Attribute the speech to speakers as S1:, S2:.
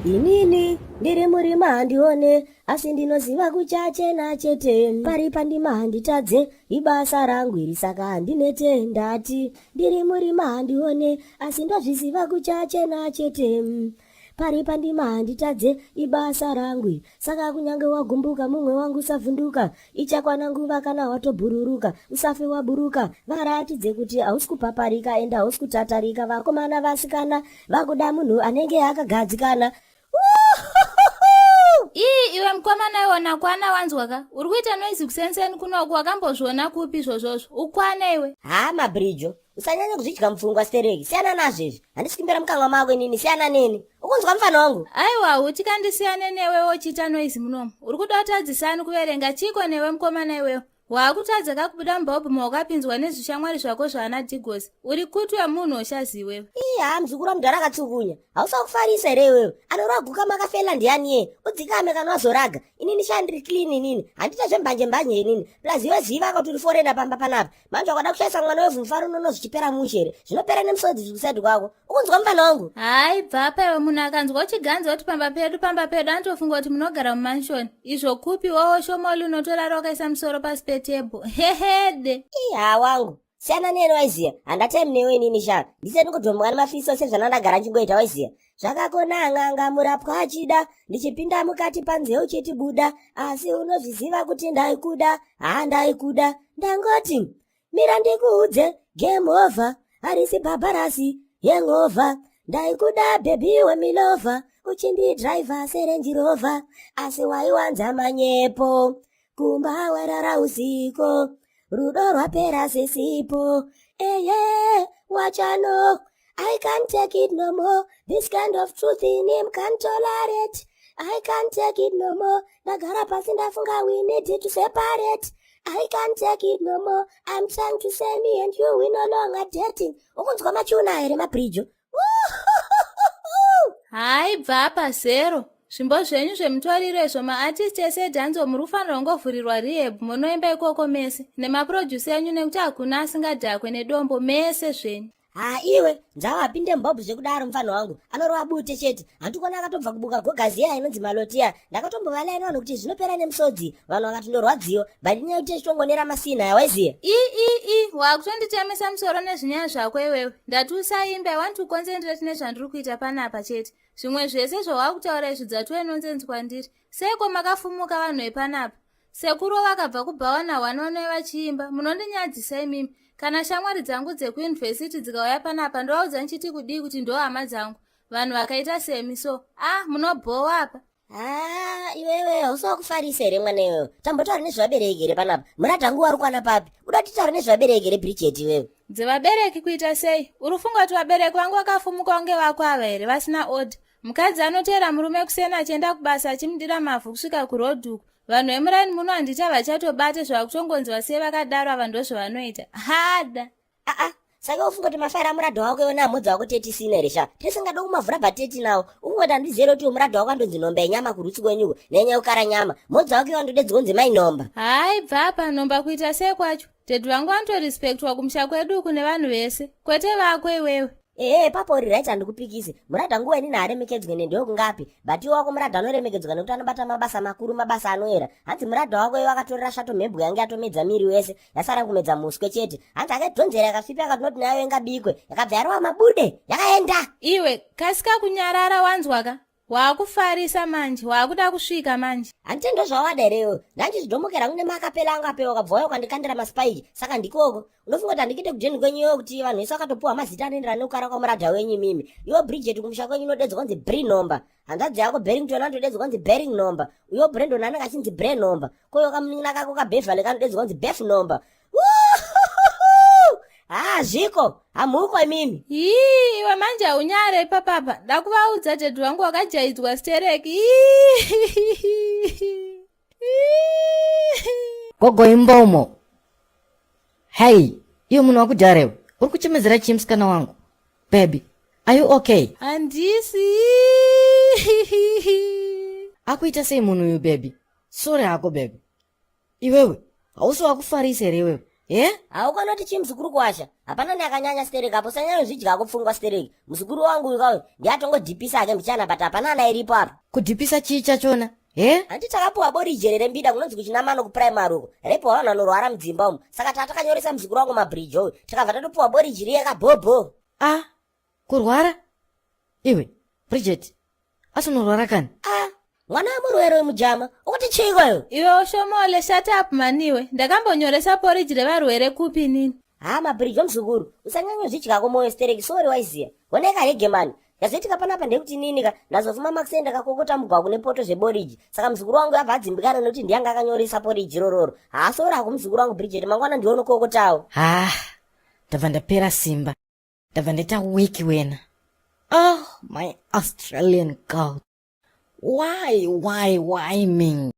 S1: Inini ndiri murima handione, asi ndinoziva kuchachena chete. Pari pandima handitadze, ibasa rangu iri saka handinete. Ndati ndiri murima handione, asi ndozviziva kuchachena chete. Pari pandima handitadze, ibasa rangu iri saka kunyange wagumbuka mumwe wangu usavhunduka. Ichakwana nguva kana watobhururuka, usafe waburuka. Varatidze kuti hausi kupaparika ende hausi kutatarika. Vakomana vasikana vakuda munhu anenge akagadzikana.
S2: Ii iwe mukomana iwe nakwana wanzwa ka uri kuita noise kusenseni kunoku wakambozviona kupi izvozvozvo ukwane iwe.
S1: Haa mabhirijo usanyanya kuzvidya mupfungwa stereki siyana nazvo izvi handisi kuimbira mukanwa mako inini siyana neni ukunzwa mufana wangu.
S2: Aiwa huti kandisiyane newe wochiita noise munomu uri kuda kutadzisani kuverenga chiko newe mukomana iwewe waakutadza kakubuda mubhaubhu mawakapinzwa nezvishamwari zvako zvaana dhigosi uri kutu wemunhu oshaziwewe.
S1: Ii haa muzukuru wamudhara akatsukunya hausa kufarisa here iwewe anorova guka makafela ndiani ye udzikame kana wazoraga inini sha ndiri clean inini handiita zvembanje mbanje inini plus iwe ziva kuti uri foreigner pamba panapa manje wakada kushaisa mwana wevhu mufaro unono zvichipera mushe here zvinopera nemusodzi zvikusaidi kwako ukunzwa mufana wangu.
S2: Hayi bvapa iwe munhu akanzwa uchiganza kuti pamba pedu pamba pedu anotofunga kuti munogara mumanshoni izvo kupi wowo shomoli unotorara wakaisa musoro pasi petebho hehede.
S1: Ii haa wangu siyana neni waiziya handa time newe inini sha ndise ndingodhomoka nemafiso sezvanandagara ndichingoita waiziya zvakakona n'anga murapwa achida ndichipinda mukati panze uchiti buda asi unozviziva kuti ndaikuda haa ndaikuda ndangoti mira ndikuudze game over harisi bhabharasi hangover ndaikuda bhebhi wemilova uchindidriver serenjirova asi waiwanza manyepo kumba warara usiko rudo rwapera sesipo eye wachano I can't take it no more this kind of truth in him can't tolerate I can't take it no more ndagara pasi ndafunga we need to separate I can't take it no more I'm trying to say me and you we no longer dating ukunzwa machuna here mabridjo
S2: Hayi bvapa zero zvimbo zvenyu zvemutoriro izvo maartist ese edhanzo muri kufanirwa kungovhurirwa rehab munoimba ikoko mese nemaproducer enyu nekuti hakuna asingadhakwe nedombo mese zvenyu.
S1: Haa iwe nzava apinde mubhabhu zvekudaro mufana wangu anorova bute chete handikuona akatobva kubuka gogazi iya inonzi malotiya ndakatombovalaina vanhu kuti zvinopera nemusodzi vanhu vakati ndorwadziwa but inyaya yekuti tichitongonera masina aya waiziya.
S2: I i i wakutonditemesa musoro nezvinyaya zvako iwewe ndati usaimbe i want to concentrate nezvandiri kuita panapa chete zvimwe zvese zvawakutaura izvi dzatove nonsense kwandiri seiko makafumuka vanhu vepanapa Sekuru vakabva kubhawa nahwani vanouya vachiimba munondinyadzisa imimi kana shamwari dzangu dzekuyunivhesiti dzikauya panapa ndovaudza ndichiti kudii kuti ndo hama dzangu vanhu vakaita semi so ah munobhowa apa.
S1: Haa iwewe hausi wakufarisa here mwana iwewe tambotaura nezvevabereki here panapa muradha nguva uri kwana papi uda titaure nezvevabereki here Bridget iwewe.
S2: Dzevabereki kuita sei uri kufunga kuti vabereki vangu vakafumuka kunge vako ava here vasina order Mukadzi anoteera murume kuseni achienda kubasa achimudira mavhu kusvika kuroad uku. Vanhu vemuraini muno handiti havachatobate zvakutongonzi vasiye vakadaro ava ndozvavanoita. Hada.
S1: Aa saka ufunga kuti mafaira muradho wako iwe namhodzi wako tetisina here sha tisingade kumavhura but tetinawo ukungoti handizive kuti muradho wako andonzi nhomba yenyama kurutsi kwenyuko nenyaya yekukara nyama mhodzi wako iwe andodedzi kunzi mai nhomba.
S2: Hayi bvapa nhomba kuita sei kwacho Tete vangu vanotorespectwa kumusha kwedu uku nevanhu vese kwete vako iwewe.
S1: Ehe papo uri right handikupikisi muradha nguva inini haaremekedzwe nendiwe kungapi but iwe wako muradha anoremekedzwa nekuti anobata mabasa makuru mabasa anoera hanzi muradha wako iwe akatorera shato mhebwe yange yatomedza miri wese yasara kumedza muswe chete hanzi akaidhonzera yakasvipa yakatinoti nayo ingabikwe yakabva yarova mabude yakaenda.
S2: Iwe kasika kunyarara wanzwaka Waakufarisa manje, waakuda kusvika manje.
S1: Handiti ndozvawada here iwewe? Ndanchizvidhomokera hangu nemakapela angu apewa ukabva wauya ukandikandira maspike saka ndikoko. Unofunga kuti handikuite kujeni kwenyu iwewe kuti vanhu vese vakatopuwa mazita anoenderana nekukara kwamuradha wenyu imimi. Iwe Bridget kumusha kwenyu unodedzwa kunzi Bri Nomba. Hanzvadzi yako Barrington anotodedzwa kunzi Bearing Nomba. Uyo Brandon anenge achinzi Bre Nomba. Koyo kamunin'ina kako kaBeverly kanodedzwa kunzi Bef Nomba. Haa zviko hamuko imimi.
S2: Hii iwe manje haunyare ipapapa ndakuvaudza dhedhi vangu wakajaidzwa stereki.
S3: Gogo imbomo. Hey, iwe munhu wakudhara iwe. Uri kuchemedzera chii musikana wangu? Baby, are you okay?
S2: Handisi.
S3: Akuita sei munhu uyu baby? Sorry hako baby. Iwewe, hausi wakufarisa here iwewe? He?
S1: Haukanoti chii muzukuru kuwasha? Hapana neakanyanya stereki apo usanyanyozvidyako pfungwa stereki. Muzukuru wangu uyu kauyu ndiye atongodhipisa hake mbichana but hapana ana iripo apa.
S3: Kudhipisa chii chachona? He?
S1: Hanti takapuwa boriji rembida kunonzi kuchinamano kupuraimari uko. Repo vanhu vanorwara mudzimba umu. Saka tatakanyoresa muzukuru wangu mabridge uyu. Takabva tatopuwa boriji riye kabhobho.
S3: Ah, kurwara? Iwe, Bridget, asi unorwara kani?
S1: Ah, mwana wemurwere wemujama. Ukuti chiiko iwe?
S2: Iwe ushomole, shut up maniwe. Ndakambonyoresa poriji revarwere kupi inini?
S1: Ha, mabridge muzukuru. Usanyanyozvidyako moyo stereki sorry waiziya. Oneka rege mani. Yazoitika panapa ndekuti nini ka ndazofuma makuseni ndakakokota mugwaku nepoto zveboriji. Saka muzukuru wangu yabva adzimbikana nekuti ndiyanga akanyoresa poriji irororo. Haasori ako muzukuru wangu Bridget mangwana ndiwe unokokotawo.
S3: Ha, ndabva ndapera simba. Ndabva ndaita weak wena. Oh, my Australian girl. Why, why me?